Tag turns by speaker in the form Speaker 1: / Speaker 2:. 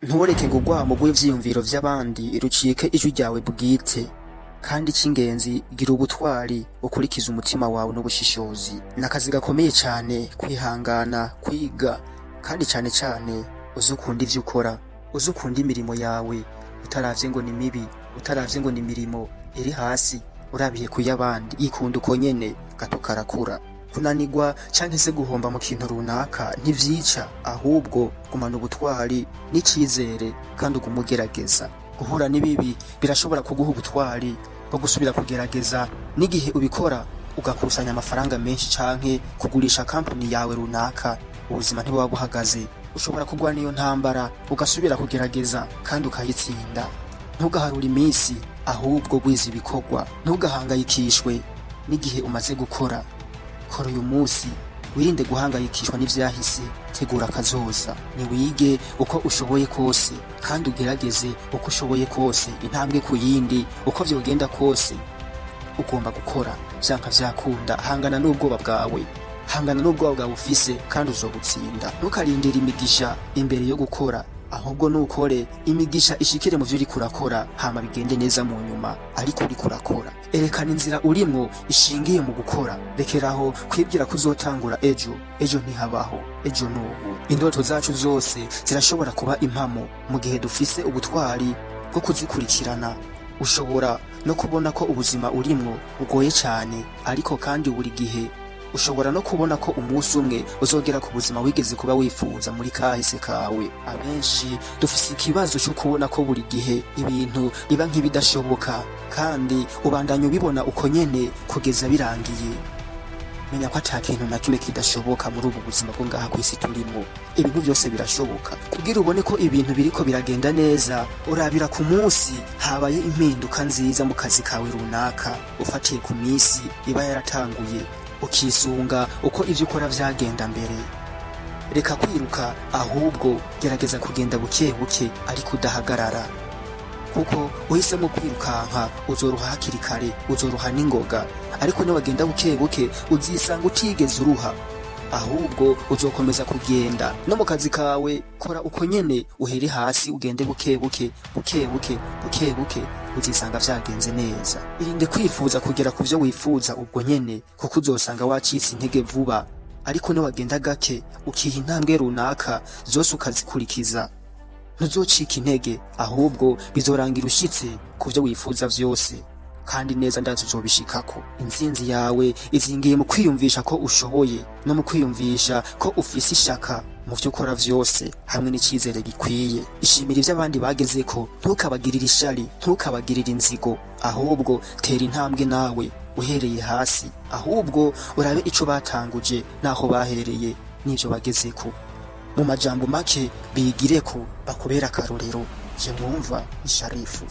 Speaker 1: Ntureke ngo urwamo rw'ivyiyumviro vy'abandi rucike ijwi ryawe bwite. Kandi icy'ingenzi, gira ubutwari, ukurikize umutima wawe n'ubushishozi. Ni akazi gakomeye cyane kwihangana, kwiga, kandi cyane cyane uzi ukunda ivyo ukora, uzi ukunda imirimo yawe, utaravye ngo ni mibi, utaravye ngo ni imirimo iri hasi urabiye kuy'abandi. Ikunda uko nyene, gato karakura. Kunanirwa canke se guhomba mu kintu runaka ntivyica, ahubwo gumana ubutwari n'icizere kandi ugume ugerageza. Guhura n'ibibi birashobora kuguha ubutwari bwo gusubira kugerageza. N'igihe ubikora ugakusanya amafaranga menshi canke kugurisha kampani yawe runaka, ubuzima ntibuba buhagaze. Ushobora kugwana iyo ntambara, ugasubira kugerageza kandi ukayitsinda. Ntugaharure iminsi, ahubwo gwiza ibikorwa. Ntugahangayikishwe n'igihe umaze gukora. Kora uyu munsi, wirinde guhangayikishwa n'ivyahise. Tegura akazoza. Niwige uko ushoboye kose kandi ugerageze uko ushoboye kose, intambwe ku yindi. Uko vyogenda kose ugomba gukora, vyanka vyakunda. Hangana n'ubwoba bwawe, hangana n'ubwoba bwawe ufise, kandi uzobutsinda. Ntukarindire imigisha imbere yo gukora, ahubwo nukore imigisha ishikire mu vyo uriko urakora, hama bigende neza mu nyuma. Ariko uriko urakora, erekana inzira urimwo ishingiye mu gukora. Rekeraho kwibwira ko uzotangura ejo. Ejo ntihabaho, ejo nubu. Indoto zacu zose zirashobora kuba impamo mu gihe dufise ubutwari bwo kuzikurikirana. Ushobora no kubona ko ubuzima urimwo bugoye cyane, ariko kandi buri gihe ushobora no kubona ko umunsi umwe uzogera ku buzima wigeze kuba wifuza muri kahise kawe. Abenshi dufise ikibazo cyo kubona ko buri gihe ibintu biba nk'ibidashoboka, kandi ubandanya ubibona uko nyene kugeza birangiye. Menya ko ata kintu na kimwe kidashoboka muri ubu buzima bwo ngaha ku isi turimo. Ibintu byose birashoboka. Kugira ubone ko ibintu biriko biragenda neza, urabira ku munsi habaye impinduka nziza mu kazi kawe runaka, ufatiye ku minsi iba yaratanguye, ukisunga uko ivyo ukora vyagenda mbere. Reka kwiruka, ahubwo gerageza kugenda buke buke ariko udahagarara, kuko uhisemo kwirukanka uzoroha hakiri kare, uzoroha n'ingoga. Ariko niwagenda buke buke uzisanga utigeze uruha, ahubwo uzokomeza kugenda. No mu kazi kawe kora uko nyene, uhere hasi, ugende buke buke, buke buke, buke buke, uzisanga vyagenze neza. Irinde kwifuza kugera ku vyo wifuza ubwo nyene, kuko uzosanga wacitse intege vuba. Ariko niwagenda gake, ukiha intambwe runaka zose ukazikurikiza, ntuzocika intege, ahubwo bizorangira ushitse ku vyo wifuza vyose kandi neza. Ndazi uzobishikako. Intsinzi yawe izingiye mu kwiyumvisha ko ushoboye no mu kwiyumvisha ko ufise ishaka mu vyo ukora vyose, hamwe n'icizere gikwiye. Ishimira ivyo abandi bagezeko, ntukabagirire ishari, ntukabagirire inzigo, ahubwo tera intambwe nawe uhereye hasi. Ahubwo urabe ico batanguje n'aho bahereye n'ivyo bagezeko. Mu majambo make, bigireko, bakubera akarorero. Je mwumva ni Sharifu.